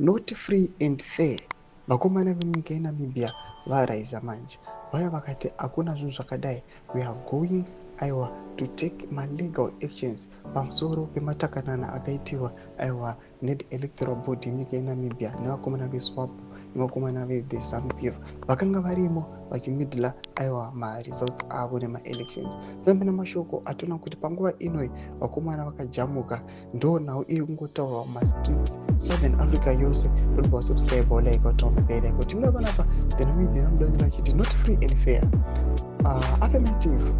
Not free and fair. Vakomana vemunyika yeNamibia varaiza manje, vaya vakati hakuna zvinhu zvakadai. We are going, aiwa, to take malegal actions pamusoro pematakanana akaitiwa, aiwa, nethe electoral board yenyika yeNamibia nevakomana veSWAPO nevakomana vethe ZANU PF vakanga varimo vachimeddla, aiwa, maresults avo nemaelections. Sambe namashoko atoona kuti panguva inoi vakomana vakajamuka. Ndo nhau iri kungotaurwa mumastreets Southern Africa yose. Tobva wasubscribe, like, waturn the bell icon. Tinoda panapa the Namibian anodanira achiti not free and fair. Affirmative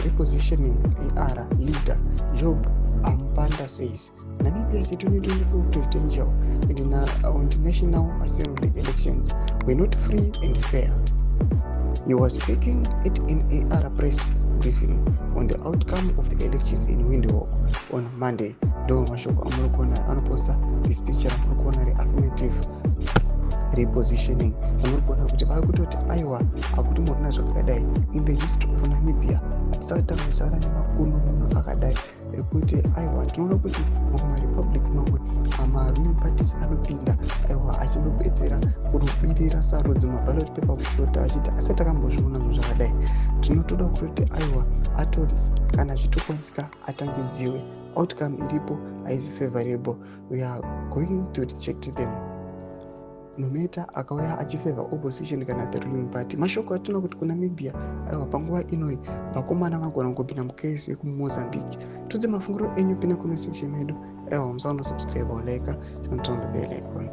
repositioning AR leader Job Amupanda says Namibia's 2024 presidential and National Assembly elections were not free and fair. He was speaking at an AR press briefing on the outcome of the elections in Windhoek on Monday. Ndo mashoko amuri kuona anoposta this picture amuri kuona reaffirmative repositioning, amuri kuona kuti vari kutoti aiwa, hakuti murina zvakadai. In the history of Namibia hatisati tambosangana nemakunununu akadai ekuti aiwa, tinoona kuti mumarepublic mamwe maruling parties anopinda, aiwa, achinobetsera kunobirira sarudzo, maballot paper kushota, achiti asati takambozviona zvinhu zvakadai. Tinotoda kutoti aiwa, atonzi kana zvichitokwanisika atangidziwe. Outcome iripo haisi favorable. We are going to reject them no matter akauya achifavor opposition kana the ruling party. Mashoko atinoona kuti kuNamibia, aiwa, panguva inoi vakomana vagona kupinda mukesi yekuMozambique. Tudze mafungiro enyu, pinda comment section medu. Aiwa, musaona subscribe, like, turn the bell icon.